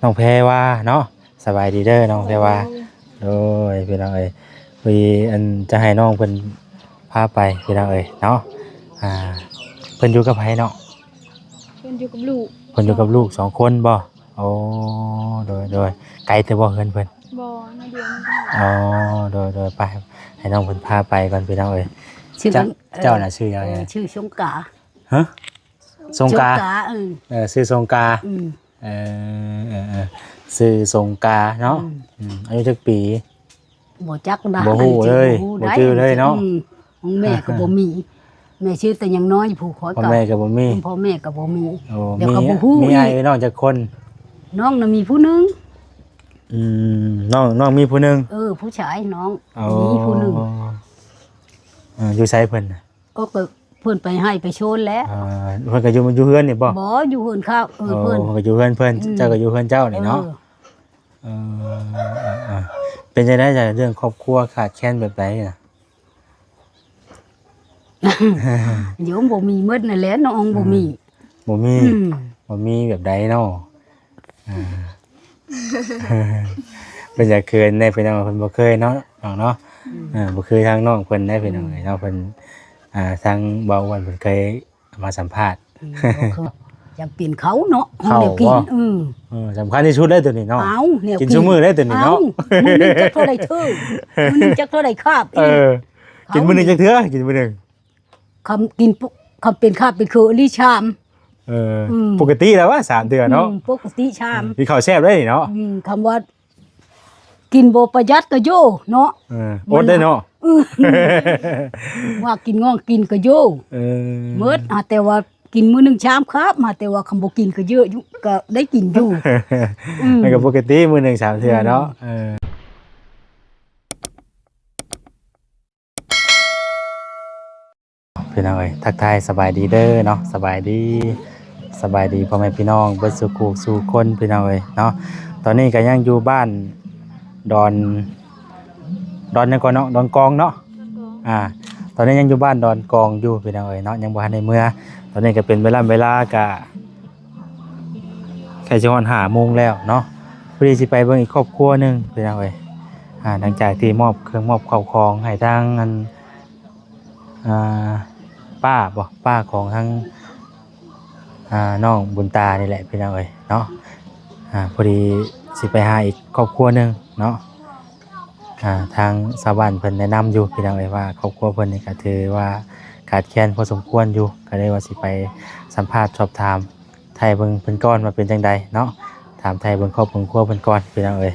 ນ້ອງແພວາເນາະ. ສະບາຍດີເດີນ້ອງແພວາ. ໂດຍ ໂດຍ ພີ່ນ້ອງເອີຍ ພໍດີອັນຈະໃຫ້ນ້ອງເພິ່ນພາໄປ ພີ່ນ້ອງເອີຍເນາະ. ອ່າ ເພິ່ນຢູ່ກັບໃຜເນາະ? ເພິ່ນຢູ່ກັບລູກ ເພິ່ນຢູ່ກັບລູກສອງຄົນບໍ່? ໂອ້ ໂດຍ ໂດຍ ໄກແຕ່ບໍ່ເຮືອນເພິ່ນ? ບໍ່ ໜ້ອຍດຽວນີ້. ອໍ ໂດຍ ໂດຍ ໄປ ໃຫ້ນ້ອງເພິ່ນພາໄປກ່ອນ ພີ່ນ້ອງເອີຍ. ຊື່ ເຈົ້າ ເອີ ເຈົ້ານະຊື່ຫຍັງ? ເອີ ຊື່ສົງກາ. ຮະ? ສົງກາ. ສົງກາ ເອີ ເອີ ຊື່ສົງກາ. ອືມ ເອີ ເອີ ເອີ ຊື່ສົງກາເນາະ. ອືມ ອືມ ອາຍຸຈັກປີ? ບໍ່ຈັກນະ ບໍ່ຮູ້ເລີຍ ບໍ່ຈື່ເລີຍເນາະ. ອືມ ຂອງແມ່ກໍບໍ່ມີ ແມ່ຊື່ແຕ່ຍັງນ້ອຍຜູ້ຂ້ອຍ ພໍ່ແມ່ກໍບໍ່ມີ ອືມ ພໍ່ແມ່ກໍບໍ່ມີ. ໂອ້ ແລ້ວກໍບໍ່ຮູ້ ມີອ້າຍ ອີກ ມີນ້ອງຈັກຄົນ? ນ້ອງນະມີຜູ້ໜຶ່ງ. ອືມ ນ້ອງ ນ້ອງມີຜູ້ໜຶ່ງ. ເອີ ຜູ້ຊາຍນ້ອງ ໂອ້ ມີຜູ້ໜຶ່ງ. ເອີ ຢູ່ໃສເພິ່ນນະ? ກໍ ກໍເພິ່ນໄປໄຮ່ໄປໂຊນແຫຼະ. ອ່າ ເພິ່ນກໍຢູ່ ຢູ່ເຮືອນນີ້ບໍ່? ບໍ່ ຢູ່ເຮືອນເຂົາ ເອີ ເພິ່ນ ເພິ່ນກໍຢູ່ເຮືອນເພິ່ນ. ອືມ ເຈົ້າກໍຢູ່ເຮືອນເຈົ້ານີ້ເນາະ. ເອີ ເອີ ເອີ ເປັນຈັ່ງໃດເລື່ອງຄອບຄົວຂາດແຄນແບບໃດນະ? ໂຍມບໍ່ມີໝົດນັ້ນແຫຼະ ນ້ອງບໍ່ມີ. ອືມ ບໍ່ມີ. ອືມ ບໍ່ມີແບບໃດເນາະ? ອ່າ ເພິ່ນຢາກເຂີນແດ່ພີ່ນ້ອງ ເພິ່ນບໍ່ເຄີຍເນາະ ນ້ອງເນາະ. ອືມ ເອີ ບໍ່ຄືທາງນ້ອງເພິ່ນແດ່ພີ່ນ້ອງເອີຍເນາະ. ອືມ ເພິ່ນ ອ່າ ທາງບ່າວອ້ວນເພິ່ນເຄີຍມາສຳພາດ. ອືມ ບໍ່ເຄີຍ ຢາກເປັນເຂົາເນາະ ເຂົາແນວກິນ. ເອີ ເອີ ສຳຄັນທີ່ສຸດເລີຍໂຕນີ້ເນາະ. ເອົາ ແນວກິນ ກິນຊຸມື້ເລີຍໂຕນີ້ເນາະ. ເອົາ ມື້ໜຶ່ງຈັກເທົ່າໃດເທື່ອ ມື້ໜຶ່ງຈັກເທົ່າໃດຄາບ. ເອີ ກິນມື້ໜຶ່ງຈັກເທື່ອ? ກິນມື້ໜຶ່ງ ຄຳກິນ ຄຳເປັນຄາບເປັນເຄີອີ່ຫຼີຊາມ. ເອີ ອືມ ປົກກະຕິແລ້ວວະ ສາມເທື່ອເນາະ. ອືມ ປົກກະຕິຊາມ. ເອີ ກິນເຂົ້າແຊບເດ້ນີ້ເນາະ. ອືມ ຄຳວ່າກິນບໍ່ປະຢັດກໍໂຍເນາະ. ເອີ ອົດໄດ້ເນາະ. ອືມ ວ່າກິນງອກກິນກໍໂຍ. ເອີ ໝົດ ຫາແຕ່ວ່າກິນມື້ໜຶ່ງຊາມຄາບ ຫາແຕ່ວ່າຄຳບໍ່ກິນກໍເຍອະຢູ່ ກໍໄດ້ກິນຢູ່. ອືມ ມັນກໍປົກກະຕິມື້ໜຶ່ງສາມເທື່ອເນາະ. ອືມ ເອີ ພີ່ນ້ອງເອີຍ ທັກທາຍສະບາຍດີເດີເນາະ. ສະບາຍດີ ສະບາຍດີພໍ່ແມ່ພີ່ນ້ອງເບິດສູ່ຄູ່ສູ່ຄົນ ພີ່ນ້ອງເອີຍເນາະ. ຕອນນີ້ກໍຍັງຢູ່ບ້ານດອນ ດອນຫຍັງກ່ອນເນາະ? ດອນກອງເນາະ. ດອນກອງ ອ່າ ຕອນນີ້ຍັງຢູ່ບ້ານດອນກອງຢູ່ ພີ່ນ້ອງເອີຍເນາະ ຍັງບໍ່ທັນໄດ້ເມືອ. ຕອນນີ້ກໍເປັນເວລາ ເວລາກໍໃກ້ຊິຮອດຫ້າໂມງແລ້ວເນາະ. ພໍດີຊິໄປເບິ່ງອີກຄອບຄົວໜຶ່ງ ພີ່ນ້ອງເອີຍ. ອ່າ ຫຼັງຈາກທີ່ມອບເຄື່ອງມອບເຂົ້າຂອງໃຫ້ທາງອັນ ອ່າ ປ້າບໍ ປ້າຂອງທາງ ອ່າ ນ້ອງບຸນຕານີ້ແຫຼະ ພີ່ນ້ອງເອີຍເນາະ. ອ່າ ພໍດີຊິໄປຫາອີກຄອບຄົວໜຶ່ງເນາະ. ອ່າ ທາງຊາວບ້ານເພິ່ນແນະນຳຢູ່ ພີ່ນ້ອງເອີຍ ວ່າຄອບຄົວເພິ່ນນີ້ກໍຖືວ່າຂາດແຄນພໍສົມຄວນຢູ່ ກໍເລີຍວ່າຊິໄປສຳພາດສອບຖາມ ໄຖ່ເບິ່ງເພິ່ນກ່ອນວ່າເປັນຈັ່ງໃດເນາະ. ຖາມໄຖ່ເບິ່ງຄອບເບິ່ງຄົວເພິ່ນກ່ອນ ພີ່ນ້ອງເອີຍ.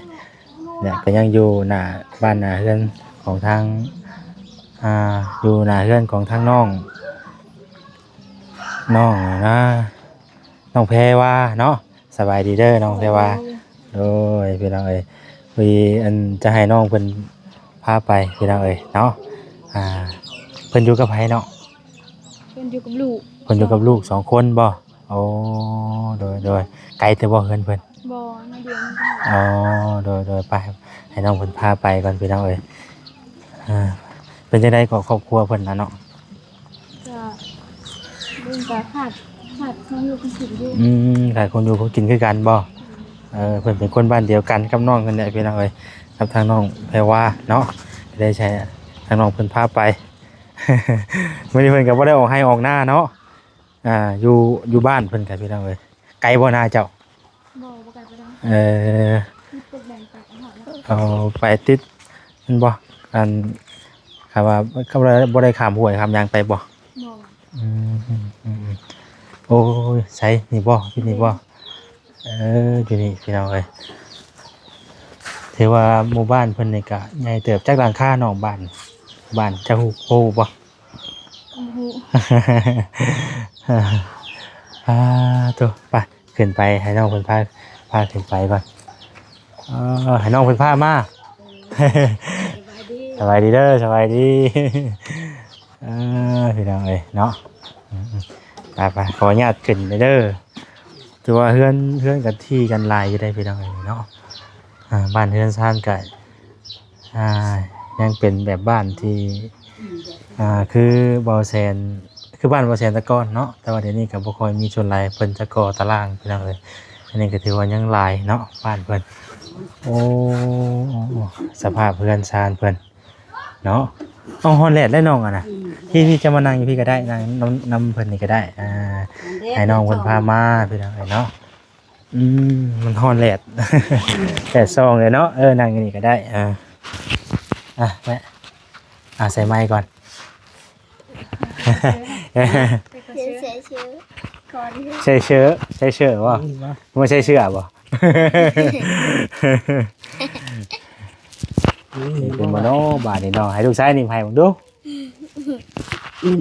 ເນຍ ກໍຍັງຢູ່ໜ້າບ້ານໜ້າເຮືອນຂອງທາງ ອ່າ ຢູ່ໜ້າເຮືອນຂອງທາງນ້ອງ ນ້ອງນະ ນ້ອງແພວາເນາະ. ສະບາຍດີເດີນ້ອງແພວາ. ໂດຍ ໂດຍ ພີ່ນ້ອງເອີຍ ພໍດີອັນຈະໃຫ້ນ້ອງເພິ່ນພາໄປ ພີ່ນ້ອງເອີຍເນາະ. ອ່າ ເພິ່ນຢູ່ກັບໃຜເນາະ? ເພິ່ນຢູ່ກັບລູກ ເພິ່ນຢູ່ກັບລູກສອງຄົນບໍ່? ໂອ້ ໂດຍ ໂດຍ ໄກແຕ່ບໍ່ເຮືອນເພິ່ນ? ບໍ່ ໜ້ອຍດຽວນີ້. ອໍ ໂດຍ ໂດຍ ໄປ ໃຫ້ນ້ອງເພິ່ນພາໄປກ່ອນ ພີ່ນ້ອງເອີຍ. ອ່າ ເປັນຈັ່ງໃດກໍຄອບຄົວເພິ່ນນະເນາະ? ກະເບິ່ງກະຂາດ ຂາດຂອງຢູ່ຂອງກິນຢູ່. ອືມ ຂາດຂອງຢູ່ຂອງກິນຄືກັນບໍ່? ເອີ ເພິ່ນເປັນຄົນບ້ານດຽວກັນກັບນ້ອງນັ້ນແຫຼະ ພີ່ນ້ອງເອີຍ ກັບທາງນ້ອງແພວາເນາະ. ໄດ້ໃຊ້ທາງນ້ອງເພິ່ນພາໄປ. ມື້ນີ້ເພິ່ນກໍບໍ່ໄດ້ອອກໄຮ່ອອກນາເນາະ. ອ່າ ຢູ່ ຢູ່ບ້ານເພິ່ນກະ ພີ່ນ້ອງເອີຍ ໄກບໍ່ນາເຈົ້າ? ບໍ່ ບໍ່ໄກປານໃດ. ເອີ ຕິດຕົກແດງໄປກໍຮອດແລ້ວ. ເອົາ ໄປຕິດແມ່ນບໍ່? ອັນ ຄຳວ່າ ຄຳວ່າບໍ່ໄດ້ຂ້າມຫ້ວຍຂ້າມຫຍັງໄປບໍ່? ບໍ່. ອືມ ໂອ້ຍ ໃສ ນີ້ບໍ່? ຢູ່ນີ້ບໍ່? ເອີ ຢູ່ນີ້ ພີ່ນ້ອງເອີຍ ຖືວ່າໝູ່ບ້ານເພິ່ນນີ້ກະໃຫຍ່ເຕີບ. ຈັກຫຼັງຄານ້ອງບ້ານ? ບ້ານຈັກຮູ້ ຮູ້ບໍ່? ບໍ່ຮູ້. ອ່າ ໂຕ ໄປ ຂຶ້ນໄປ ໃຫ້ນ້ອງເພິ່ນພາ ພາຂຶ້ນໄປກ່ອນ. ເອີ ໃຫ້ນ້ອງເພິ່ນພາມາ. ສະບາຍດີ ສະບາຍດີເດີ ສະບາຍດີ. ເອີ ພີ່ນ້ອງເອີຍເນາະ ອືມໆ ໄປໆ ຂໍອະນຸຍາດຂຶ້ນເດີ. ຖືວ່າເຮືອນ ເຮືອນກັນທີ່ກັນຫຼາຍຢູ່ເດ້ ພີ່ນ້ອງເອີຍເນາະ. ອ່າ ບ້ານເຮືອນຊານກະ ອ່າ ຍັງເປັນແບບບ້ານທີ່ ອ່າ ຄືບ່າວແສນ ຄືບ້ານບ່າວແສນແຕ່ກ່ອນເນາະ ແຕ່ວ່າດຽວນີ້ກໍບໍ່ຄ່ອຍມີ ສ່ວນຫຼາຍເພິ່ນຈະກໍ່ຕາລ່າງ ພີ່ນ້ອງເອີຍ. ອັນນີ້ກໍຖືວ່າຍັງຫຼາຍເນາະ ບ້ານເພິ່ນ. ໂອ້ ສະພາບເຮືອນຊານເພິ່ນເນາະ. ເອົາ ຮ້ອນແດດແລ້ວນ້ອງ ອັນນະ. ອືມ ພີ່ ພີ່ຈະມານັ່ງຢູ່ພີ້ກໍໄດ້ ນັ່ງນຳ ນຳເພິ່ນນີ້ກໍໄດ້. ອ່າ ຮ້ອນແດດ ໃຫ້ນ້ອງເພິ່ນພາມາ ພີ່ນ້ອງເອີຍເນາະ. ອືມ ມັນຮ້ອນແດດ ແດດສ່ອງເລີຍເນາະ. ເອີ ນັ່ງຢູ່ນີ້ກໍໄດ້. ອ່າ ອ່ະ ແວະ ອ່າ ໃສ່ໄມກ່ອນ. ໃສ່ເສື້ອ ໃສ່ເສື້ອ ໃສ່ເສື້ອບໍ່? ບໍ່ໃສ່ເສື້ອບໍ່? ນີ້ເປັນບໍ່ເນາະ ບາດນີ້ເນາະ. ໃຫ້ລູກຊາຍໜີບໃຫ້ເບິ່ງດູ. ອືມ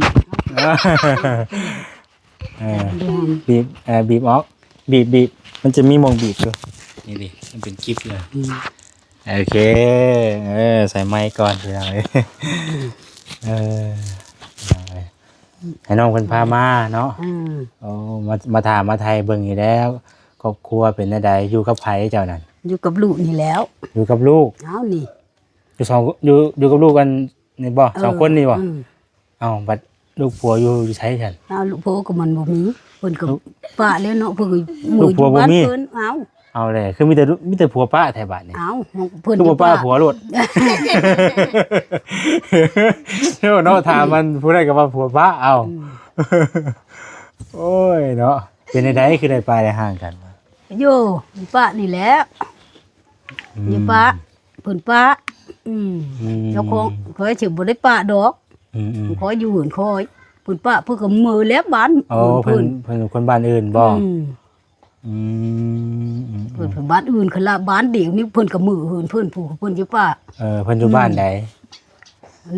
ເອີ ບີບ ເອີ ບີບອອກ ບີບ ບີບ ມັນຈະມີໝ່ອງບີບຢູ່. ນີ້ດິ ມັນເປັນກິບຢູ່. ອືມ ໂອເຄ ເອີ ໃສ່ໄມກ່ອນພີ່ນ້ອງເອີຍ. ເອີ ພີ່ນ້ອງເອີຍ ໃຫ້ນ້ອງເພິ່ນພາມາເນາະ. ອືມ ໂອ້ ມາ ມາຖາມມາໄຖ່ເບິ່ງຢູ່ແລ້ວ. ຄອບຄົວເປັນແນວໃດ? ຢູ່ກັບໃຜເຈົ້ານັ້ນ? ຢູ່ກັບລູກນີ້ແລ້ວ. ຢູ່ກັບລູກ? ເອົາ ນີ້ ຢູ່ສອງ ຢູ່ ຢູ່ກັບລູກກັນນີ້ບໍ່? ເອີ ສອງຄົນນີ້ບໍ່? ອືມ ເອົ້າ ບັດລູກຜົວຢູ່ ຢູ່ໃສຊັ້ນ? ອ້າວ ລູກຜົວກໍມັນບໍ່ມີ ເພິ່ນກໍ ລູກ ປະແລ້ວເນາະ. ເພິ່ນກໍ ລູກຜົວບໍ່ມີ ເພິ່ນ ເອົ້າ ເອົາແຫຼະ ຄືມີແຕ່ ມີແຕ່ຜົວປະແທ້ບາດນີ້. ເອົ້າ ເພິ່ນຄືບໍ່ປະຜົວໂລດ. ເນາະ ຖາມມັນຜູ້ໃດກໍວ່າຜົວປະ. ເອົ້າ ອືມ ໂອ້ຍເນາະ ເປັນຈັ່ງໃດຄືໄດ້ປະໄດ້ຮ່າງກັນ? ຢູ່ ຢູ່ປະນີ້ແຫຼະ. ອືມ ຢູ່ປະ ເພິ່ນປະ. ອືມ ອືມ ເຈົ້າຂອງຂ້ອຍຊິບໍ່ໄດ້ປະດອກ. ອືມໆ ຂ້ອຍຢູ່ເຮືອນຂ້ອຍ ເພິ່ນປະ ເພິ່ນກໍເມືອແລ້ວບ້ານ. ອໍ ເພິ່ນ ເພິ່ນ ເພິ່ນຄົນບ້ານອື່ນບໍ່? ອືມ ອືມ ເພິ່ນ ເພິ່ນບ້ານອື່ນ ຄັນລະບ້ານດຽວນີ້ ເພິ່ນກໍເມືອເຮືອນເພິ່ນ ຜູ້ເພິ່ນຢູ່ປະ. ເອີ ເພິ່ນຢູ່ ອືມ ບ້ານໃດ?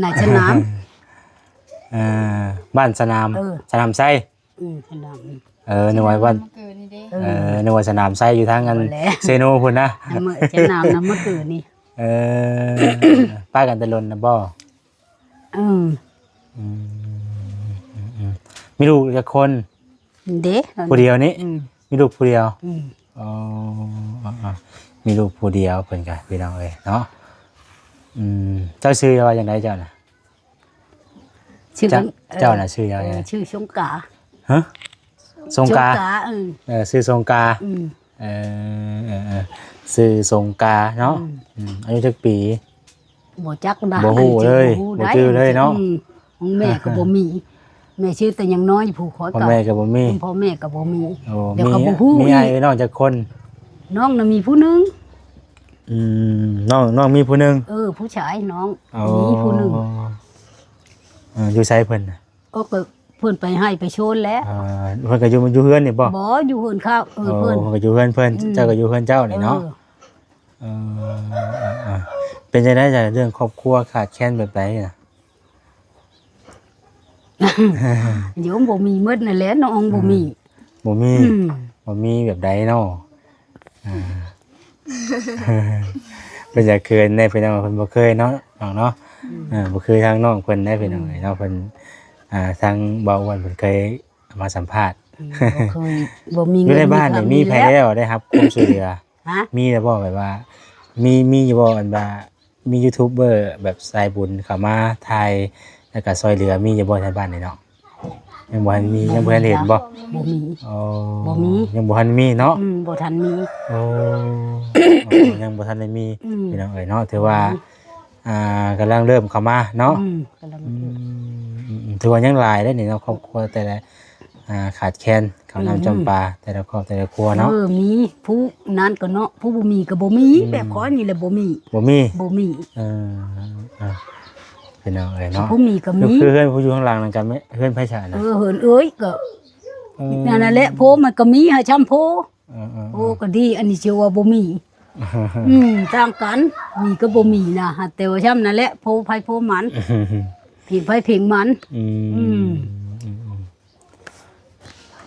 ໃນສະໜາມ ເອີ ບ້ານສະໜາມ. ເອີ ສະໜາມໄຊ. ອືມ ສະໜາມ ເອີ ນຶກວ່າບ້ານ ເອີ ເອີ ນຶກວ່າສະໜາມໄຊຢູ່ທາງອັນ ບໍ່ແຫຼະ ເຊໂນພຸ້ນນະ. ສະໜາມນຳມື້ຄືນນີ້. ເອີ ປະກັນແຕ່ດົນນະບໍ່? ອືມ ອືມ ມີລູກຈັກຄົນ? ເດ້ ຜູ້ດຽວນີ້. ອືມ ມີລູກຜູ້ດຽວ. ອືມ ອໍ ມີລູກຜູ້ດຽວເພິ່ນກະ ພີ່ນ້ອງເອີຍເນາະ. ອືມ ເຈົ້າຊື່ວ່າຈັ່ງໃດເຈົ້ານະ? ຊື່ ເຈົ້າ ເອີ ເຈົ້ານະຊື່ຫຍັງ? ເອີ ຊື່ສົງກາ. ຮະ? ສົງກາ. ສົງກາ ເອີ ເອີ ຊື່ສົງກາ. ອືມ ເອີ ເອີ ເອີ ຊື່ສົງກາເນາະ. ອືມ ອືມ ອາຍຸຈັກປີ? ບໍ່ຈັກນະ ບໍ່ຮູ້ເລີຍ ບໍ່ຈື່ເລີຍເນາະ. ອືມ ຂອງແມ່ກໍບໍ່ມີ ແມ່ຊື່ແຕ່ຍັງນ້ອຍຜູ້ຂ້ອຍ ພໍ່ແມ່ກໍບໍ່ມີ ພໍ່ແມ່ກໍບໍ່ມີ. ໂອ້ ແລ້ວກໍບໍ່ຮູ້ ມີອ້າຍ ອີກ ເອື້ອຍນ້ອງຈັກຄົນ? ນ້ອງນະມີຜູ້ໜຶ່ງ. ອືມ ນ້ອງ ນ້ອງມີຜູ້ໜຶ່ງ. ເອີ ຜູ້ຊາຍນ້ອງ ໂອ້ ມີຜູ້ໜຶ່ງ. ເອີ ຢູ່ໃສເພິ່ນນະ? ກໍ ກໍເພິ່ນໄປໄຮ່ໄປໂຊນແຫຼະ. ເອີ ເພິ່ນກໍຢູ່ ຢູ່ເຮືອນນີ້ບໍ່? ບໍ່ ຢູ່ເຮືອນເຂົາ. ເອີ ເອີ ເພິ່ນ ເພິ່ນກໍຢູ່ເຮືອນເພິ່ນ. ອືມ ເຈົ້າກໍຢູ່ເຮືອນເຈົ້ານີ້ເນາະ. ເອີ ເອີ ເອີ ເອີ ເປັນຈັ່ງໃດຈ້ະ ເລື່ອງຄອບຄົວຂາດແຄນແບບໃດນະ? ໂຍມ ບໍ່ມີໝົດນັ້ນແຫຼະ ນ້ອງບໍ່ມີ. ອືມ ບໍ່ມີ. ອືມ ບໍ່ມີແບບໃດເນາະ? ອ່າ ເພິ່ນຢາກເຂີນແດ່ພີ່ນ້ອງ ເພິ່ນບໍ່ເຄີຍເນາະ ນ້ອງເນາະ. ອືມ ເອີ ບໍ່ຄືທາງນ້ອງເພິ່ນແດ່ພີ່ນ້ອງເອີຍເນາະ. ອືມ ເພິ່ນ ອ່າ ທາງບ່າວອ້ວນເພິ່ນເຄີຍມາສຳພາດ. ອືມ ບໍ່ເຄີຍ ບໍ່ມີເງິນ. ຢູ່ໃນບ້ານນີ້ມີໃຜແລ້ວໄດ້ຮັບຄວາມຊ່ວຍເຫຼືອ? ຮະ? ມີແລ້ວບໍ່? ແບບວ່າ ມີ ມີຢູ່ບໍ່ ອັນວ່າ ມີຢູທູບເບີແບບສາຍບຸນເຂົ້າມາຖ່າຍ ແລ້ວກໍຊ່ວຍເຫຼືອ ມີຢູ່ບໍ່ແຖວບ້ານນີ້ເນາະ? ຍັງບໍ່ທັນມີ ຍັງບໍ່ທັນເຫັນບໍ່? ບໍ່ມີ. ອໍ ບໍ່ມີ ຍັງບໍ່ທັນມີເນາະ. ອືມ ບໍ່ທັນມີ. ໂອ້ ຍັງບໍ່ທັນໄດ້ມີ. ອືມ ພີ່ນ້ອງເອີຍເນາະ ຖືວ່າ ອືມ ອ່າ ກຳລັງເລີ່ມເຂົ້າມາເນາະ. ອືມ ກຳລັງ ອືມ ເລີ່ມ. ອືມ ຖືວ່າຍັງຫຼາຍເດ້ນີ້ເນາະ ຄອບຄົວແຕ່ລະ ອ່າ ຂາດແຄນເຂົ້ານ້ຳ ອືມ ຈຳປາ ແຕ່ລະຄອບແຕ່ລະຄົວເນາະ. ເອີ ມີຜູ້ນັ້ນກໍເນາະ ຜູ້ບໍ່ມີກໍບໍ່ມີ. ອືມ ແບບຂ້ອຍນີ້ແຫຼະບໍ່ມີ ບໍ່ມີ ບໍ່ມີ. ເອີ ເອີ ພີ່ນ້ອງເອີຍເນາະ ຜູ້ມີກໍມີ. ຄືເຮືອນຜູ້ຢູ່ຂ້າງຫຼັງນັ້ນກໍແມ່ນເຮືອນໃຜຊະນະ? ເອີ ເຮືອນເອີຍກໍ ເອີ ນັ້ນແຫຼະ ໂພມັນກໍມີ ຫາຊ່ຳໂພ. ເອີ ເອີ ເອີ ໂອ້ ກໍດີ ອັນນີ້ຊື່ວ່າບໍ່ມີ. ອືມ ຕ່າງກັນ ມີກໍບໍ່ມີນະ ແຕ່ວ່າຊ່ຳນັ້ນແຫຼະ ໂພໃຜໂພມັນ ເພງໃຜເພງມັນ. ອືມ ອືມ ອືມ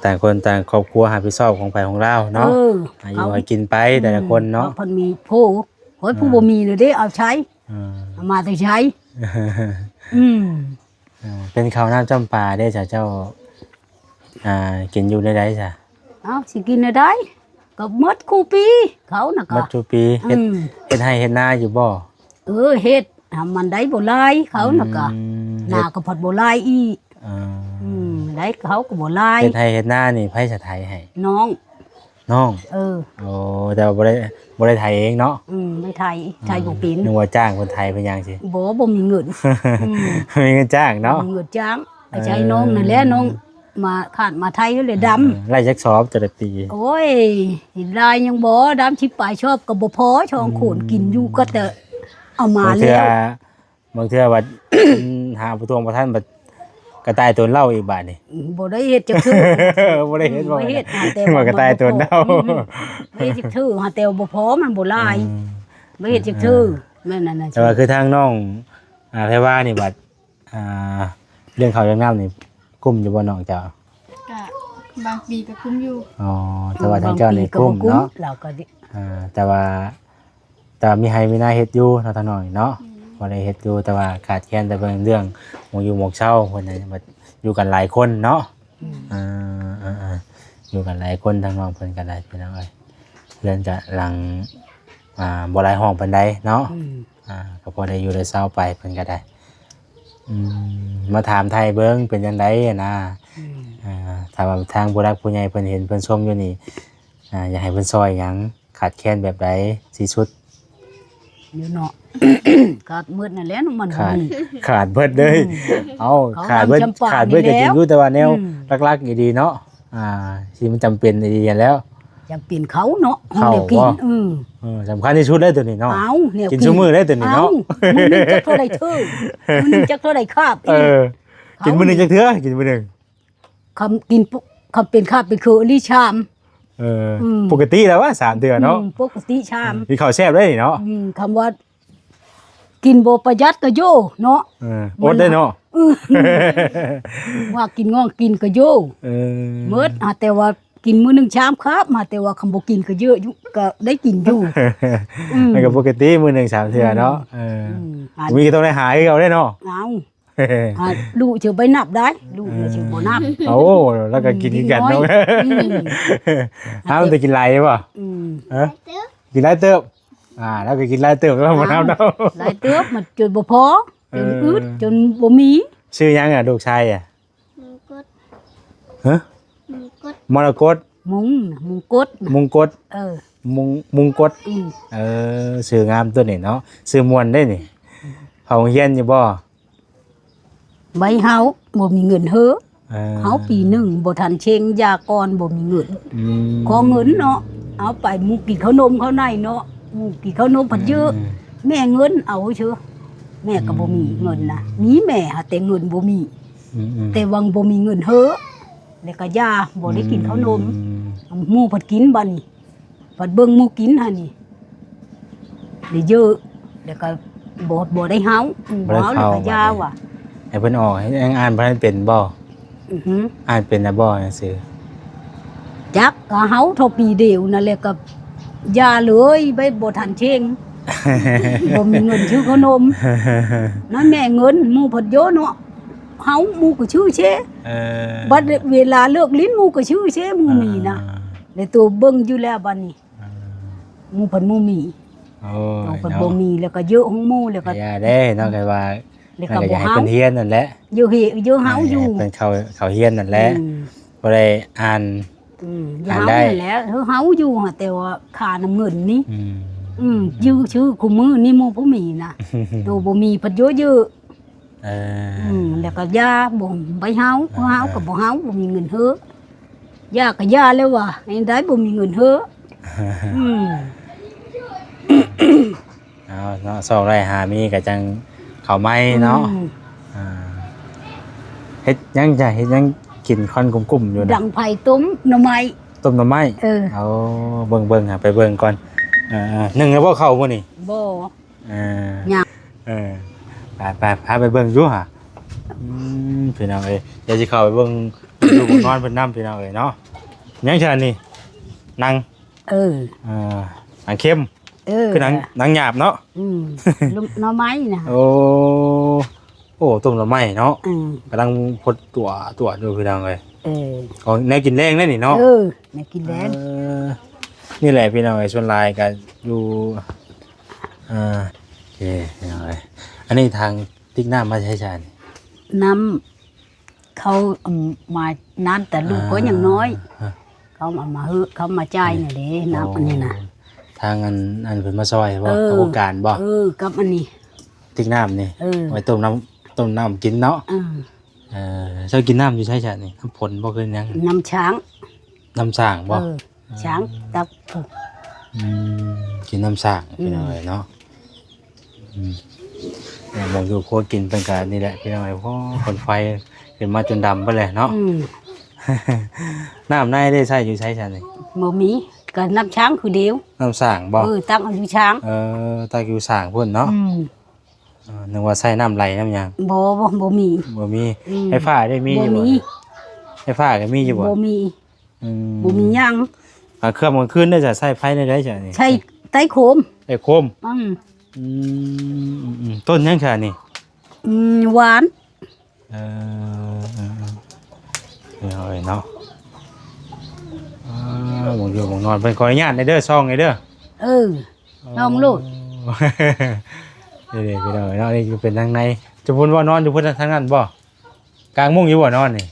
ຕ່າງຄົນຕ່າງຄອບຄົວຮັບຜິດຊອບຂອງໃຜຂອງລາວເນາະ. ເອີ ຫາຢູ່ຫາກິນໄປ ເຂົາ ແຕ່ລະຄົນເນາະ ເພິ່ນມີໂພ ຂ້ອຍຜູ້ ເອີ ບໍ່ມີເລີຍເດ້ ເອົາໃສ ເອີ ເອົາມາແຕ່ໃສ? ອືມ ເອີ ເປັນເຂົ້ານ້ຳຈຳປາເດ້ ເຈົ້າ ເຈົ້າ ອ່າ ກິນຢູ່ແນວໃດຊະ? ເອົ້າ ຊິກິນແນວໃດ? ກໍໝົດຄູ່ປີ ເຂົານະກະ ໝົດຄູ່ປີ. ເຮັດ ອືມ ເຮັດໄຮ່ເຮັດນາຢູ່ບໍ່? ເອີ ເຮັດ ຫາມັນໄດ້ບໍ່ຫຼາຍ ເຂົານະກະ ອືມ ນາກໍພັດບໍ່ຫຼາຍອີກ. ເອີ ອືມ ໄດ້ເຂົາກໍບໍ່ຫຼາຍ. ເຮັດໄຮ່ເຮັດນານີ້ໃຜສະໄຖໃຫ້? ນ້ອງ. ນ້ອງ ເອີ ໂອ້ ແຕ່ວ່າບໍ່ໄດ້ ບໍ່ໄດ້ໄຖເອງເນາະ ອືມ ໄດ້ໄຖ ໄຖບໍ່ເປັນ ນຶກວ່າຈ້າງເພິ່ນໄຖເປັນຫຍັງຊີ້ ບໍ່ ບໍ່ມີເງິນ ອືມ ບໍ່ມີເງິນຈ້າງເນາະ ບໍ່ມີເງິນຈ້າງ ອາ ໃຊ້ນ້ອງນັ້ນແຫຼະ ນ້ອງມາຂາດມາໄຖແຫຼະດຳ ເອີ ໄລ່ຈັກສອບແຕ່ລະປີ ໂອ້ຍ ຫຼາຍຍັງບໍ່ ດຳສິບປາຍສອບກໍບໍ່ພໍ ສອງຄົນ ອືມ ກິນຢູ່ກໍແຕ່ເອົາມາແລ້ວ ບາງເທື່ອ ບາງເທື່ອບັດ ຫາປະທ້ວງບໍ່ທັນ ບັດກະຕ່າຍຕົນເຫຼົ່າອີກບາດນີ້ ອືມ ບໍ່ໄດ້ເຮັດຈັກເທື່ອ ບໍ່ໄດ້ເຮັດ ອືມ ບໍ່ໄດ້ເຮັດ ຫາແຕ່ວ່າ ວ່າກະຕ່າຍຕົນເຫຼົ່າ ອືມ ບໍ່ໄດ້ເຮັດຈັກເທື່ອ ຫາແຕ່ວ່າບໍ່ພໍ ມັນບໍ່ຫຼາຍ ອືມ ບໍ່ເຮັດຈັກເທື່ອ ເອີ ແມ່ນອັນນັ້ນ ແຕ່ວ່າຄືທາງນ້ອງ ອ່າ ແພວານີ້ບັດ ອ່າ ເລື່ອງເຂົ້າເລື່ອງນ້ຳນີ້ ກຸ້ມຢູ່ບໍ່ນ້ອງເຈົ້າ? ກະບາງປີກໍກຸ້ມຢູ່ ອໍ ແຕ່ວ່າທາງເຈົ້ານີ້ກຸ້ມເນາະ ບາງປີກໍບໍ່ກຸ້ມ ລາວກໍ ອ່າ ແຕ່ວ່າ ແຕ່ມີໄຮ່ມີນາເຮັດຢູ່ເນາະ ທາງນ້ອງນີ້ເນາະ ອືມ ພໍໄດ້ເຮັດຢູ່ ແຕ່ວ່າຂາດແຄນແຕ່ເບິ່ງເລື່ອງໝ່ອງຢູ່ໝ່ອງເຊົາ ເພິ່ນນະ ຢູ່ກັນຫຼາຍຄົນເນາະ ອືມ ເອີ ເອີ ເອີ ຢູ່ກັນຫຼາຍຄົນ ທາງນ້ອງເພິ່ນກໍໄດ້ ພີ່ນ້ອງເອີຍ ເຮືອນກະຫຼັງ ອ່າ ບໍ່ຫຼາຍຫ້ອງປານໃດເນາະ ອືມ ອ່າ ກໍພໍໄດ້ຢູ່ໄດ້ເຊົາໄປ ເພິ່ນກໍໄດ້ ອືມ ມາຖາມໄຖ່ເບິ່ງເປັນຈັ່ງໃດຫັ້ນນະ ອືມ ອ່າ ຖ້າວ່າທາງຜູ້ຫຼັກຜູ້ໃຫຍ່ເພິ່ນເຫັນເພິ່ນຊົມຢູ່ນີ້ ອ່າ ຢາກໃຫ້ເພິ່ນຊ່ອຍຫຍັງ ຂາດແຄນແບບໃດທີ່ສຸດ ຢູ່ເນາະ ຂາດໝົດນັ້ນແຫຼະ ມັນ ຂາດ ຂາດເບິດເລີຍ ອືມ ເອົາ ຂາດເບິດ ຂາດເບິດກໍຈິງຢູ່ ແຕ່ວ່າແນວ ອືມ ຫຼັກໆອີ່ຫຼີເນາະ ອ່າ ທີ່ມັນຈຳເປັນອີ່ຫຼີຫັ້ນແຫຼ້ວ ຈຳເປັນເຂົ້າເນາະ ເຂົ້າ ເຮົາແນວກິນ ບໍ່ ອືມ ເອີ ສຳຄັນທີ່ສຸດເລີຍໂຕນີ້ເນາະ ເອົາ ແນວກິນ ກິນຊຸມື້ເລີຍໂຕນີ້ເນາະ ເອົາ ມື້ໜຶ່ງຈັກເທົ່າໃດເທື່ອ ມື້ໜຶ່ງຈັກເທົ່າໃດຄາບ ເອີ ກິນມື້ໜຶ່ງຈັກເທື່ອ ກິນມື້ໜຶ່ງ ຄຳກິນ ຄຳເປັນຄາບເປັນເຄີອີ່ຫຼີຊາມ ເອີ ອືມ ປົກກະຕິແລ້ວວະ ສາມເທື່ອເນາະ ອືມ ປົກກະຕິຊາມ ກິນເຂົ້າແຊບເລີຍນີ້ເນາະ ອືມ ຄຳວ່າກິນບໍ່ປະຢັດກໍໂຍເນາະ ເອີ ອົດໄດ້ເນາະ ອືມ ວ່າກິນງອກກິນກໍໂຍ ເອີ ໝົດ ຫາແຕ່ວ່າກິນມື້ໜຶ່ງຊາມຄາບ ຫາແຕ່ວ່າຄຳບໍ່ກິນກໍເຍອະຢູ່ ກໍໄດ້ກິນຢູ່ ອືມ ມັນກໍປົກກະຕິມື້ໜຶ່ງສາມເທື່ອເນາະ ອືມ ເອີ ອືມ ມີກໍຕ້ອງໄດ້ຫາຄືເກົ່າເດ້ເນາະ ເອົາ ອ່າ ລູກເຈົ້າໄປນັບໄດ້ ລູກເຈົ້າບໍ່ນັບ ໂອ້ ລາວກໍກິນຄືກັນເນາະ ອືມ ອືມ ເຮົາໄດ້ກິນຫຼາຍບໍ່ ອືມ ຮະ ກິນຫຼາຍເຕີບ ອ່າ ລາວກໍກິນຫຼາຍເຕີບ ລາວບໍ່ນັບເນາະ ຫຼາຍເຕີບ ມັນຈົນບໍ່ພໍ ເອີ ຈົນອຶດ ຈົນບໍ່ມີ ຊື່ຫຍັງອະ ລູກຊາຍອະ ມົງກົດ ຮະ ມົງກົດ ມໍລະກົດ ມຸງ ມຸງກົດ ມຸງກົດ ເອີ ມຸງ ມຸງກົດ ອືມ ເອີ ຊື່ງາມຕົວນີ້ເນາະ ຊື່ມ່ວນເດ້ນີ້ ອືມ ເຂົ້າໂຮງຮຽນຢູ່ບໍ່? ໃບເຮົາບໍ່ມີເງິນເຮີ ເອີ ເຮົາປີໜຶ່ງບໍ່ທັນເຊັງຢາກ່ອນບໍ່ມີເງິນ ອືມ ຂໍເງິນເນາະ ເອົາໄປໝູ່ກິນເຂົ້າໜົມເຂົ້າໃນເນາະ ໝູ່ກິນເຂົ້າໜົມພັດເຢີ ອືມ ແມ່ເງິນເອົາເຊີ ແມ່ກໍບໍ່ມີ ອືມ ເງິນນະ ມີແມ່ຫາແຕ່ເງິນບໍ່ມີ ອືມໆ ແຕ່ວ່າບໍ່ມີເງິນເຮີ ແລ້ວກໍຢາ ບໍ່ໄດ້ກິນເຂົ້າໜົມ ອືມ ໝູ່ພັດກິນບາດນີ້ ບັດເບິ່ງໝູ່ກິນຫັ້ນນີ້ ໄດ້ເຢີ ແລ້ວກໍບໍ່ ບໍ່ໄດ້ເຮົາ ບໍ່ໄດ້ເຮົາ ແລ້ວກໍຢາວ່າ ໃຫ້ເພິ່ນອອກ ຍັງອ່ານບໍ່ທັນເປັນບໍ່? ອືຮຶ ອ່ານເປັນແລ້ວບໍ່ໜັງສື? ຈັກ ກໍເຮົາເທົ່າປີດຽວນັ້ນແຫຼະ ກໍຢ່າເລີຍ ໄປບໍ່ທັນເທັງ ບໍ່ມີເງິນຊື້ຂະໜົມ ນັ້ນແມ່ເງິນ ໝູ່ພັດໂຍເນາະ ເຮົາໝູ່ກໍຊື້ເຊ ເອີ ບັດເວລາເລີກຫຼິ້ນ ໝູ່ກໍຊື້ເຊ ໝູ່ມີນະ ອ່າ ແລ້ວໂຕເບິ່ງຢູ່ແລ້ວບັດນີ້ ອ່າ ໝູ່ເພິ່ນບໍ່ມີ ໂອ້ຍ ເນາະ ເພິ່ນບໍ່ມີ ແລ້ວກໍເຢີຂອງໝູ່ ແລ້ວກໍຢ່າເດ້ເນາະ ແຕ່ວ່າ ແລ້ວກໍບໍ່ເຮົາ ຢາກໃຫ້ເພິ່ນຮຽນນັ້ນແຫຼະ ເຢີເຮ ເຢີເຮົາຢູ່ ເພິ່ນເຂົ້າ ເຂົ້າຮຽນນັ້ນແຫຼະ ອືມ ບໍ່ໄດ້ອ່ານ ອືມ ອ່ານໄດ້ ເຮົານັ້ນແຫຼະ ເຮົາຢູ່ ແຕ່ວ່າຄ່ານ້ຳເງິນນີ້ ອືມ ອືມ ຢູ່ຊື່ຄູ່ມື້ນີ້ໝູ່ຜູ້ມີນະ ໂຕບໍ່ມີເພິ່ນເຢີ ເອີ ອືມ ແລ້ວກໍຢ່າ ບໍ່ໄປເຮົາ ເອີ ເຮົາກໍບໍ່ເຮົາ ບໍ່ມີເງິນເຮີ ຢ່າກໍຢ່າແລ້ວວ່າ ໃຫ້ໄດ້ບໍ່ມີເງິນເຮີ ອືມ ເອົາເນາະ ຊອກໄດ້ຫາມີກໍຈັ່ງເຂົ້າໃໝ່ເນາະ ອືມ ອ່າ ເຮັດຫຍັງຈ້ະ ເຮັດຫຍັງກິນຄວັນກຸ້ມໆຢູ່ນະ ດັງໄຟຕົ້ມໜໍ່ໄມ້ ຕົ້ມໜໍ່ໄມ້ ເອີ ເອົາ ເບິ່ງໆ ຫາໄປເບິ່ງກ່ອນ ອ່າ ໜຶ້ງແລ້ວບໍ່ເຂົ້າມື້ນີ້? ບໍ່ ເອີ ຍັງ ເອີ ໄປໆ ພາໄປເບິ່ງຢູ່ຫາ ອືມ ພີ່ນ້ອງເອີຍ ດຽວຊິເຂົ້າໄປເບິ່ງຢູ່ບ່ອນນອນເພິ່ນນຳ ພີ່ນ້ອງເອີຍເນາະ ຫຍັງຊັ້ນນີ້ ໜັງ ເອີ ເອີ ໜັງເຄັມ ເອີ ຄືໜັງ ໜັງຫຍາບເນາະ ອືມ ໜໍ່ໄມ້ນະ ໂອ້ ໂອ້ ຕົ້ມໜໍ່ໄມ້ເນາະ ອືມ ກຳລັງພົດຕົວ ຕົວຢູ່ ພີ່ນ້ອງເອີຍ ເອີ ຂອງແນວກິນແລງເດ້ນີ້ເນາະ ເອີ ແນວກິນແລງ ເອີ ນີ້ແຫຼະ ພີ່ນ້ອງເອີຍ ສ່ວນຫຼາຍກໍຢູ່ ອ່າ ໂອເຄ ພີ່ນ້ອງເອີຍ ອັນນີ້ທາງຕິກນ້ຳມາໃຊ້ຊະນີ້ ນ້ຳ ເຂົາ ອືມ ມານັ້ນແຕ່ລູກກໍຍັງນ້ອຍ ອ່າ ເຂົາເອົາມາເຮີ້ ເຂົາມາຈ່າຍນີ້ເດ້ ນ້ຳອັນນີ້ນະ ທາງອັນ ອັນເພິ່ນມາຊ່ອຍບໍ່ ເອີ ກັບອົງການບໍ່ ເອີ ກັບອັນນີ້ ຕິກນ້ຳນີ້ ເອີ ໄວ້ຕົ້ມນ້ຳ ຕົ້ມນ້ຳກິນເນາະ ເອີ ເອີ ເຈົ້າກິນນ້ຳຢູ່ໃສຊະນີ້ ນ້ຳຝົນບໍ່ຄືຫຍັງ ນ້ຳຊ້າງ ນ້ຳຊ້າງບໍ່ ເອີ ຊ້າງຕັກ ອືມ ກິນນ້ຳຊ້າງ ອືມ ພີ່ນ້ອງເອີຍເນາະ ອືມ ເບິ່ງຢູ່ຄົວກິນເພິ່ນກະນີ້ແຫຼະພີ່ນ້ອງເອີຍ ໂອ້ ຄົນໄຟຂຶ້ນມາຈົນດຳເບິດແຫຼະເນາະ ອືມ ນ້ຳໃນເດ້ໃຊ້ຢູ່ໃສຊະນີ້ ບໍ່ມີ ກະນ້ຳຊ້າງຄືດຽວ ນ້ຳຊ້າງບໍ່ ເອີ ຕັກເອົາຢູ່ຊ້າງ ເອີ ຕັກຢູ່ຊ້າງພຸ້ນເນາະ ອືມ ເອີ ນຶກວ່າໃຊ້ນ້ຳໄຫຼນ້ຳຫຍັງ ບໍ່ ບໍ່ ບໍ່ມີ ບໍ່ມີ ອືມ ໄຟຟ້າໄດ້ມີຢູ່ບໍ່ ບໍ່ມີ ໄຟຟ້າກະມີຢູ່ບໍ່ ບໍ່ມີ ອືມ ບໍ່ມີຫຍັງ ກາງຄ່ຳກາງຄືນໄດ້ຈະໃຊ້ໄຟແນວໃດຈະນີ້ ໃຊ້ໄຕ້ໂຄມ ໄຕ້ໂຄມ ອືມ ອືມ ອືມ ອືມ ຕົ້ນຫຍັງຊະນີ້ ອືມ ຫວານ ເອີ ເອີ ເອີ ເອີເນາະ ອ່າ ໝ່ອງຢູ່ໝ່ອງນອນ ເພິ່ນຂໍອະນຸຍາດແດ່ເດີ ສ່ອງແດ່ເດີ ເອີ ລອງໂລດ ເອີ ເດີ ເດີ ພີ່ນ້ອງເອີຍເນາະ ນີ້ເປັນທາງໃນ ຈຸພຸ້ນບໍ່ ນອນຢູ່ພຸ້ນທາງນັ້ນບໍ່ ກາງມຸ້ງຢູ່ບໍ່ນອນນີ້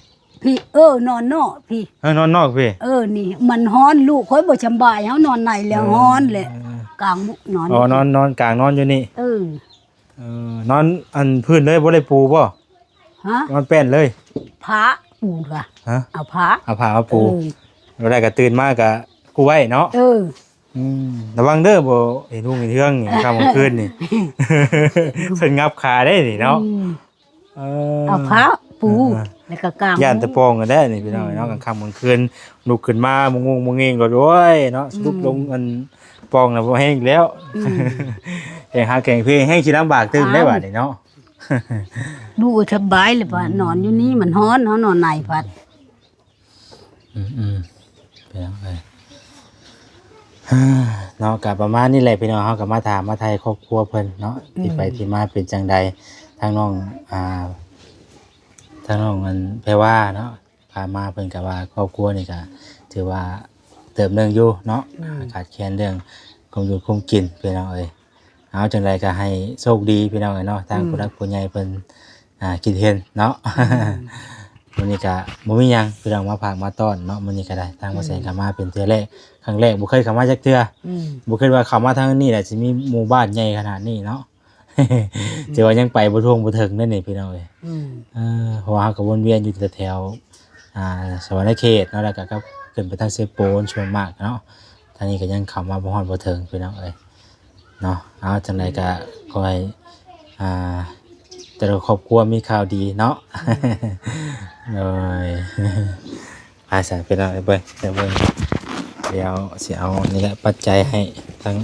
ພີ້ ເອີ ນອນນອກພີ້ ເອີ ນອນນອກພີ້ ເອີ ນີ້ມັນຮ້ອນ ລູກຂ້ອຍບໍ່ສຳບາຍ ເຮົານອນໃນແລ້ວ ເອີ ຮ້ອນແຫຼະ ເອີ ກາງມຸ້ງນອນ ອໍ ນອນ ນອນກາງ ນອນຢູ່ນີ້ ເອີ ເອີ ນອນອັນພື້ນເລີຍ ບໍ່ໄດ້ປູບໍ່ ຮະ ນອນແປ້ນເລີຍ ຜ້າປູກະ ຮະ ເອົາຜ້າ ເອົາຜ້າມາປູ ເອີ ບໍ່ໄດ້ກະຕື່ນມາກະກູ້ໄວ້ເນາະ ເອີ ອືມ ລະວັງເດີ ບໍ່ເຫັນຮຸ່ງເຫັນເຮືອງນີ້ ຄ່ຳກາງຄືນນີ້ ເພິ່ນຫງັບຂາໄດ້ນີ້ເນາະ ອືມ ເອີ ເອົາຜ້າປູ ເອີ ແລ້ວກະກາງ ຢ້ານແຕ່ປ່ອງຫັ້ນແຫຼະນີ້ພີ່ນ້ອງເອີຍເນາະ ອືມ ກາງຄ່ຳກາງຄືນລຸກຂຶ້ນມາ ມຸງງຸງມຸງງິງໂລດ ໂອ້ຍເນາະ ອືມ ສະດຸດລົງອັນປ່ອງນະບໍ່ແຮງອີກແລ້ວ ອືມ ແຮງຮັກແຮງເພ ແຮງຊິລຳບາກຕື່ມແລ້ວບາດນີ້ເນາະ ລູກສະບາຍແລ້ວບາດ ອືມ ນອນຢູ່ນີ້ມັນຮ້ອນ ເຮົານອນໃນພັດ ອືມໆ ພີ່ນ້ອງເອີຍ ເນາະ ກະປະມານນີ້ແຫຼະພີ່ນ້ອງ ເຮົາກະມາຖາມມາໄຖ່ຄອບຄົວເພິ່ນເນາະ ອືມ ທີ່ໄປທີ່ມາເປັນຈັ່ງໃດ ທາງນ້ອງ ອ່າ ທາງນ້ອງອັນແພວາເນາະ ພາມາເພິ່ນກະວ່າຄອບຄົວນີ້ກະຖືວ່າເຕີບໜຶ່ງຢູ່ເນາະ ອືມ ຂາດແຄນເລື່ອງຄວາມຢູ່ຄວາມກິນພີ່ນ້ອງເອີຍ ເອົາ ຈັ່ງໃດກະໃຫ້ໂຊກດີພີ່ນ້ອງເອີຍເນາະ ທາງ ອືມ ຜູ້ຫຼັກຜູ້ໃຫຍ່ເພິ່ນ ອ່າ ຄິດເຫັນເນາະ ອືມ ມື້ນີ້ກະບໍ່ມີຫຍັງພີ່ນ້ອງ ມາຝາກມາຕ້ອນເນາະ ມື້ນີ້ກະໄດ້ ທາງ ອືມ ບ່າວແສນກະມາເປັນເທື່ອແລກ ຄັ້ງແລກ ບໍ່ເຄີຍເຂົ້າມາຈັກເທື່ອ ອືມ ບໍ່ຄິດວ່າເຂົ້າມາທາງນີ້ແຫຼະ ຊິມີໝູ່ບ້ານໃຫຍ່ຂະໜາດນີ້ເນາະ ອືມ ຖືວ່າຍັງໄປບໍ່ທົ່ວງບໍ່ເຖິງເດ້ນີ້ພີ່ນ້ອງເອີຍ ອືມ ເອີ ເພາະວ່າເຮົາກະວົນວຽນຢູ່ແຖວໆ ອ່າ ສະຫວັນນະເຂດເນາະ ແລ້ວກະກັບຂຶ້ນໄປທາງເຊໂປນສ່ວນມາກເນາະ ທາງນີ້ກະຍັງເຂົ້າມາບໍ່ຮອດບໍ່ເຖິງພີ່ນ້ອງເອີຍ ເນາະ ເອົາ ຈັ່ງໃດກະຂໍໃຫ້ ອ່າ ແຕ່ລະຄອບຄົວມີຂ່າວດີເນາະ ອືມ ໂດຍ ພາສາພີ່ນ້ອງເອີຍ ເບິ່ງ ດຽວເບິ່ງ ດຽວຊິເອົານີ້ແຫຼະ ປັດໄຈໃຫ້ທາງ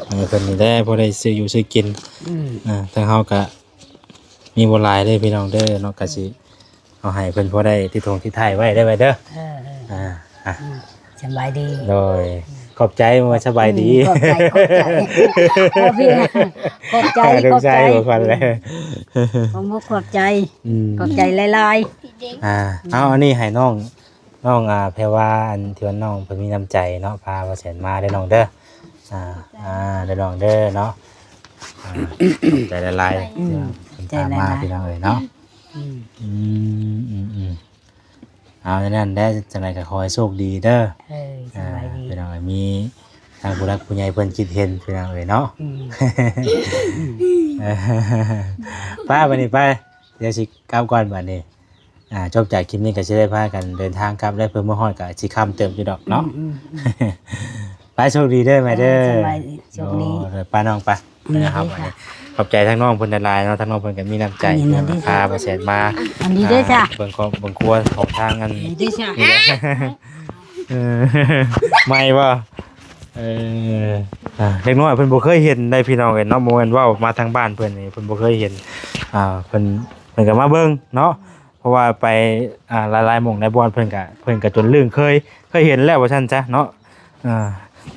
ເອີ ເພິ່ນນີ້ແຫຼະ ພໍໄດ້ຊື້ຢູ່ຊື້ກິນ ອືມ ອ່າ ທາງເຮົາກະມີບໍ່ຫຼາຍເດີພີ່ນ້ອງເດີເນາະ ກະຊິ ເອົາໃຫ້ເພິ່ນພໍໄດ້ຕິດຖົງຕິດທ້າຍໄວ້ເດີ ໄວ້ເດີ ເອີ ເອີ ອ່າ ອ່ະ ອືມ ສະບາຍດີ ໂດຍ ອືມ ຂອບໃຈ ວ່າສະບາຍດີ ອືມ ຂອບໃຈ ຂອບໃຈ ຂອບໃຈ ຂອບໃຈ ຂອບໃຈ ຂອບໃຈ ອືມ ຂອບໃຈຫຼາຍໆ ອ່າ ເອົາ ອັນນີ້ໃຫ້ນ້ອງ ນ້ອງ ອ່າ ແພວາ ອັນທີ່ວ່ານ້ອງເພິ່ນມີນ້ຳໃຈເນາະ ພາບ່າວແສນມາເດີນ້ອງເດີ ອ່າ ອ່າ ເດີນ້ອງເດີເນາະ ອ່າ ຂອບໃຈຫຼາຍໆ ອືມ ທີ່ວ່າເພິ່ນພາມາ ຂອບໃຈຫຼາຍໆ ພີ່ນ້ອງເອີຍເນາະ ອືມ ອືມ ອືມ ອືມ ເອົາ ແນວນັ້ນແຫຼະ ຈັ່ງໃດກະຂໍໃຫ້ໂຊກດີເດີ ເອີ ສະບາຍດີ ອ່າ ພີ່ນ້ອງເອີຍ ມີທາງຜູ້ຫຼັກຜູ້ໃຫຍ່ເພິ່ນຄິດເຫັນ ພີ່ນ້ອງເອີຍເນາະ ອືມ ໄປ ບາດນີ້ໄປ ດຽວຊິກັບກ່ອນບາດນີ້ ອ່າ ຈົບຈາກຄລິບນີ້ກະຊິໄດ້ພາກັນເດີນທາງກັບແລ້ວ ເພື່ອເມືອຮອດກະຊິຄ່ຳເຕີບຢູ່ດອກເນາະ ອືມ ອືມ ອືມ ໄປ ໂຊກດີເດີແມ່ເດີ ເອີ ສະບາຍດີ ໂຊກດີ ໂອ້ ໄປນ້ອງໄປ ອືມ ໄປຫາ ເດີ ບາດນີ້ ຂອບໃຈທາງນ້ອງເພິ່ນຫຼາຍໆເນາະ ທາງນ້ອງເພິ່ນກະມີນ້ຳໃຈ ອັນນີ້ເນາະ ພາບ່າວແສນມາ ອັນນີ້ເດີ ອ່າ ເບິ່ງຄອບເບິ່ງຄົວຂອງທາງອັນ ອັນນີ້ເດີ ເອີ ໃໝ່ບໍ່? ເອີ ອ່າ ເດັກນ້ອຍເພິ່ນບໍ່ເຄີຍເຫັນໄດ໋ພີ່ນ້ອງເອີຍເນາະ ບໍ່ແມ່ນເວົ້າມາທາງບ້ານເພິ່ນນີ້ ເພິ່ນບໍ່ເຄີຍເຫັນ ອ່າ ເພິ່ນ ເພິ່ນກະມາເບິ່ງເນາະ ເພາະວ່າໄປ ອ່າ ຫຼາຍໆໝ່ອງຫຼາຍບ່ອນ ເພິ່ນກະ ເພິ່ນກະຈົນລຶ້ງ ເຄີຍ ເຄີຍເຫັນແລ້ວວ່າຊັ້ນຊະເນາະ ອ່າ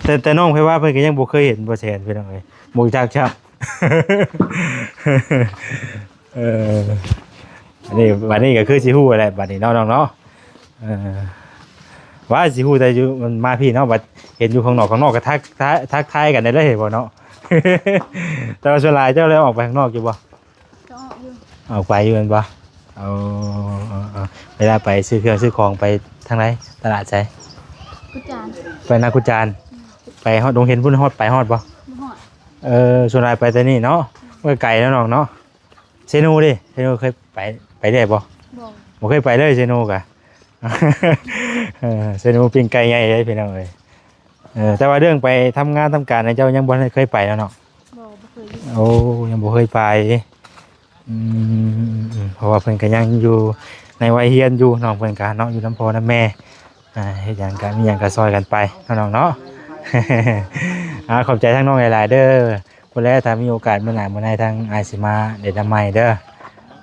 ແຕ່ ແຕ່ນ້ອງໄພວາເພິ່ນກະຍັງບໍ່ເຄີຍເຫັນບໍ່ແສນພີ່ນ້ອງເອີຍ ບໍ່ຮູ້ຈັກຊ້ຳ ເອີ ອັນນີ້ ບາດນີ້ກະຄືຊິຮູ້ແຫຼະບາດນີ້ເນາະ ນ້ອງເນາະ ເອີ ວ່າຊິຮູ້ແຕ່ຢູ່ ມັນມາພີ້ເນາະ ບາດເຫັນຢູ່ຂ້າງນອກ ຂ້າງນອກກະທັກ ທັກ ທັກທາຍກັນໄດ້ເລີຍ ເຫັນບໍ່ເນາະ ແຕ່ວ່າສ່ວນຫຼາຍເຈົ້າໄດ້ອອກໄປຂ້າງນອກຢູ່ບໍ່? ກະອອກຢູ່ ອອກໄປຢູ່ແມ່ນບໍ່? ເອົາ ເອົາ ເອົາ ເວລາໄປຊື້ເຄື່ອງຊື້ຂອງໄປທາງໃດ? ຕະຫຼາດໃສ? ຈານ ໄປນາຄູຈານ ໄປຮອດດົງເຫັນພຸ້ນ ຮອດ ໄປຮອດບໍ່? ບໍ່ຮອດ. ເອີ ສ່ວນຫຼາຍໄປແຕ່ນີ້ເນາະ ມັນກໍໄກແລ້ວນ້ອງເນາະ. ເຊໂນເດ ເຊໂນເຄີຍໄປ ໄປໄດ້ບໍ່? ບໍ່ ບໍ່ເຄີຍໄປເລີຍເຊໂນກະ ເອີ ເຊໂນປີ້ງໄກ່ໃຫຍ່ເດ້ພີ່ນ້ອງເອີຍ. ເອີ ແຕ່ວ່າເລື່ອງໄປທຳງານທຳການນະ ເຈົ້າຍັງບໍ່ທັນເຄີຍໄປແລ້ວເນາະ? ບໍ່ ບໍ່ເຄີຍຢູ່. ໂອ້ ຍັງບໍ່ເຄີຍໄປ. ອືມ ເພາະວ່າເພິ່ນກໍຍັງຢູ່ໃນໄວຮຽນຢູ່ ນ້ອງເພິ່ນກໍເນາະ ຢູ່ນຳພໍ່ນຳແມ່ ອ່າ ເຮັດຫຍັງກໍມີຫຍັງກໍຊ່ອຍກັນໄປເນາະນ້ອງເນາະ. ອ່າ ຂອບໃຈທາງນ້ອງຫຼາຍໆເດີ ພຸ້ນແຫຼະ ຖ້າມີໂອກາດມື້ໜ້າມື້ໃນທາງອ້າຍຊິມາເຫຼັ້ນນຳໃໝ່ເດີ.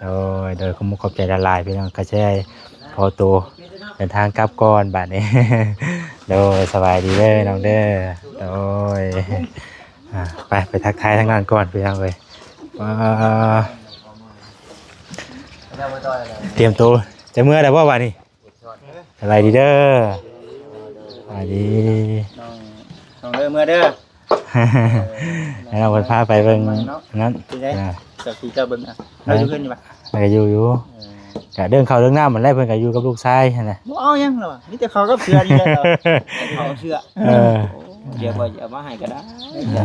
ໂດຍ ໂດຍ ຂອບອົກຂອບໃຈຫຼາຍໆ ພີ່ນ້ອງ ກໍຊິຂໍໂຕເດີນທາງກັບກ່ອນບາດນີ້. ໂດຍ ສະບາຍດີເດີນ້ອງເດີ. ໂດຍ ອ່າ ໄປ ໄປທັກທາຍທາງນັ້ນກ່ອນ ພີ່ນ້ອງເອີຍ. ອ່າ ຕຽມໂຕ ຈະເມືອແລ້ວບໍ່ບາດນີ້? ສະບາຍດີເດີ ສະບາຍດີ ນ້ອງ ນ້ອງເດີ ເມືອເດີ. ໃຫ້ນ້ອງເພິ່ນພາໄປເບິ່ງນັ້ນ ເຈົ້າຊິເຈົ້າເບິ່ງ ເຮົາຢູ່ເຮືອນຢູ່ບໍ່? ກໍຢູ່ ຢູ່ ເອີ ກະເລື່ອງເຂົ້າເລື່ອງນ້ຳຫັ້ນແຫຼະ ເພິ່ນກໍຢູ່ກັບລູກຊາຍຫັ້ນນະ. ບໍ່ເອົາຫຍັງດອກ ມີແຕ່ເຂົ້າກັບເສືອນີ້ແຫຼະ ເຂົ້າກັບເສືອ. ເອີ ໂອ້ ດຽວຂ້ອຍຊິເອົາມາໃຫ້ກໍໄດ້ ເອີ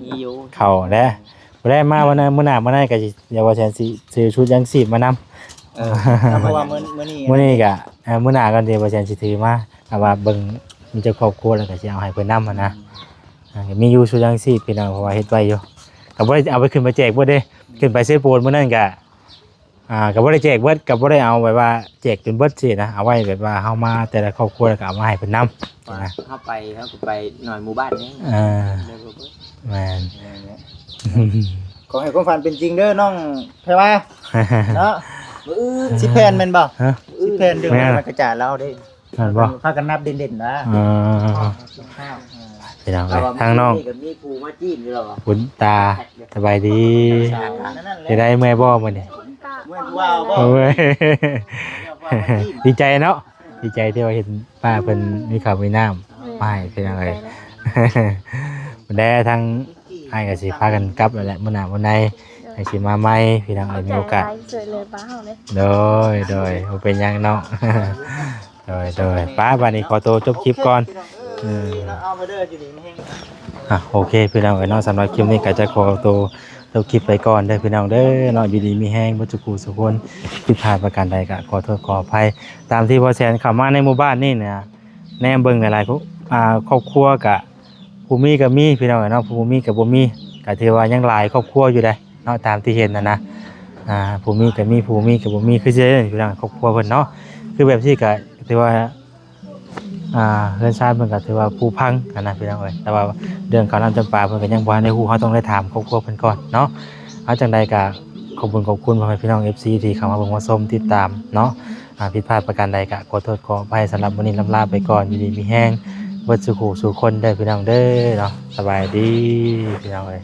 ມີຢູ່ ເຂົ້າແຫຼະ. ບໍ່ໄດ້ມາວັນນັ້ນ ມື້ໜ້າມາໄດ້ກໍຊິ ດຽວວ່າແສນຊິຊື້ຊຸດຍັງຊີບມານຳ. ເອີ ເພາະວ່າມື້ ມື້ນີ້ ມື້ນີ້ກໍ ເອີ ມື້ໜ້າກ່ອນ ດຽວວ່າແສນຊິຖືມາ ຖ້າວ່າເບິ່ງມີເຈົ້າຄອບຄົວແລ້ວກໍຊິເອົາໃຫ້ເພິ່ນນຳຫັ້ນນະ. ອ່າ ມີຢູ່ຊຸດຍັງຊີບ ພີ່ນ້ອງ ເພາະວ່າເຮັດໄວ້ຢູ່ ກໍບໍ່ໄດ້ເອົາໄປ ຂຶ້ນໄປແຈກເບິດເດ້. ຂຶ້ນໄປເຊໂປນມື້ນັ້ນກໍ ອ່າ ກໍບໍ່ໄດ້ແຈກເບິດ ກໍບໍ່ໄດ້ເອົາແບບວ່າແຈກຈົນເບິດຊີ້ນະ ເອົາໄວ້ແບບວ່າເຮົາມາແຕ່ລະຄອບຄົວ ແລ້ວກໍເອົາມາໃຫ້ເພິ່ນນຳ. ວ່າ ນະ ເຮົາໄປ ເຮົາກໍໄປໜ້ອຍໝູ່ບ້ານນີ້ ເອີ ແມ່ນ ແມ່ນແຫຼະ. ຂໍໃຫ້ຄວາມຝັນເປັນຈິງເດີນ້ອງແພວາ ເນາະ. ມື້ອື່ນ ສິບແຜ່ນແມ່ນບໍ່? ຮະ? ສິບແຜ່ນ ເລື່ອງ ແມ່ນ ມັນກະຈາດລາວເດ້. ແມ່ນບໍ່? ພາກັນນັບເດັ່ນໆນະ. ເອີ ພີ່ນ້ອງເອີຍ ທາງນ້ອງ ມີຜູ້ມາຈີບຢູ່ແລ້ວ ບຸນຕາ ສະບາຍດີ. ເຮັດໄດ້ ເມື່ອຍບໍ່ມື້ນີ້? ເມື່ອຍຜູ້ວ່າບໍ່? ໂອ້ຍ ດີໃຈເນາະ ດີໃຈທີ່ວ່າເຫັນປ້າເພິ່ນມີເຂົ້າມີນ້ຳມາໃຫ້ ພີ່ນ້ອງເອີຍ. ແລ້ວທາງອ້າຍກໍຊິພາກັນກັບແລ້ວແຫຼະ ມື້ໜ້າມື້ໃນ ໃຫ້ຊິມາໃໝ່ ພີ່ນ້ອງເອີຍ ມີໂອກາດ. ໂດຍ ໂດຍ ບໍ່ເປັນຫຍັງເນາະ. ໂດຍ ໂດຍ ໄປ ບາດນີ້ຂໍໂຕຈົບຄລິບກ່ອນ. ເອີ ອ່ະ ໂອເຄ ພີ່ນ້ອງເອີຍເນາະ ສຳລັບຄລິບນີ້ກໍຈະຂໍໂຕຈົບຄລິບໄປກ່ອນເດີພີ່ນ້ອງເດີເນາະ. ຢູ່ດີມີແຮງເບິດທຸກຜູ້ທຸກຄົນ ຜິດພາດປະການໃດກໍຂໍໂທດຂໍອະໄພ. ຕາມທີ່ບໍ່ແສນເຂົ້າມາໃນໝູ່ບ້ານນີ້ນະ ແນມເບິ່ງຫຼາຍໆ ຄອບ ອ່າ ຄອບຄົວກະ ຜູ້ມີກໍມີພີ່ນ້ອງເອີຍເນາະ ຜູ້ບໍ່ມີກໍບໍ່ມີ ກໍຖືວ່າຍັງຫຼາຍຄອບຄົວຢູ່ເດ້ເນາະ ຕາມທີ່ເຫັນຫັ້ນນະ. ອ່າ ຜູ້ມີກໍມີ ຜູ້ບໍ່ມີກໍບໍ່ມີ ຄືຊິເຫັນພີ່ນ້ອງ ຄອບຄົວເພິ່ນເນາະ ຄືແບບຊີ້ກໍຖືວ່າ ອ່າ ເຮືອນຊານເພິ່ນກໍຖືວ່າຜຸພັງຫັ້ນນະພີ່ນ້ອງເອີຍ. ແຕ່ວ່າເລື່ອງເຂົ້ານ້ຳຈຳປາເພິ່ນກໍຍັງບໍ່ທັນໄດ້ຮູ້ ເຮົາຕ້ອງໄດ້ຖາມຄອບຄົວເພິ່ນກ່ອນເນາະ. ເອົາ ຈັ່ງໃດກໍຂອບຄຸນ ຂອບຄຸນພໍ່ແມ່ພີ່ນ້ອງ ເອັຟຊີ ທີ່ເຂົ້າມາເບິ່ງມາຊົມຕິດຕາມເນາະ. ອ່າ ຜິດພາດປະການໃດກໍຂໍໂທດຂໍອະໄພ. ສຳລັບມື້ນີ້ລຳລາໄປກ່ອນ ຢູ່ດີມີແຮງເບິດສູ່ຜູ້ສູ່ຄົນເດີພີ່ນ້ອງເດີເນາະ. ສະບາຍດີພີ່ນ້ອງເອີຍ.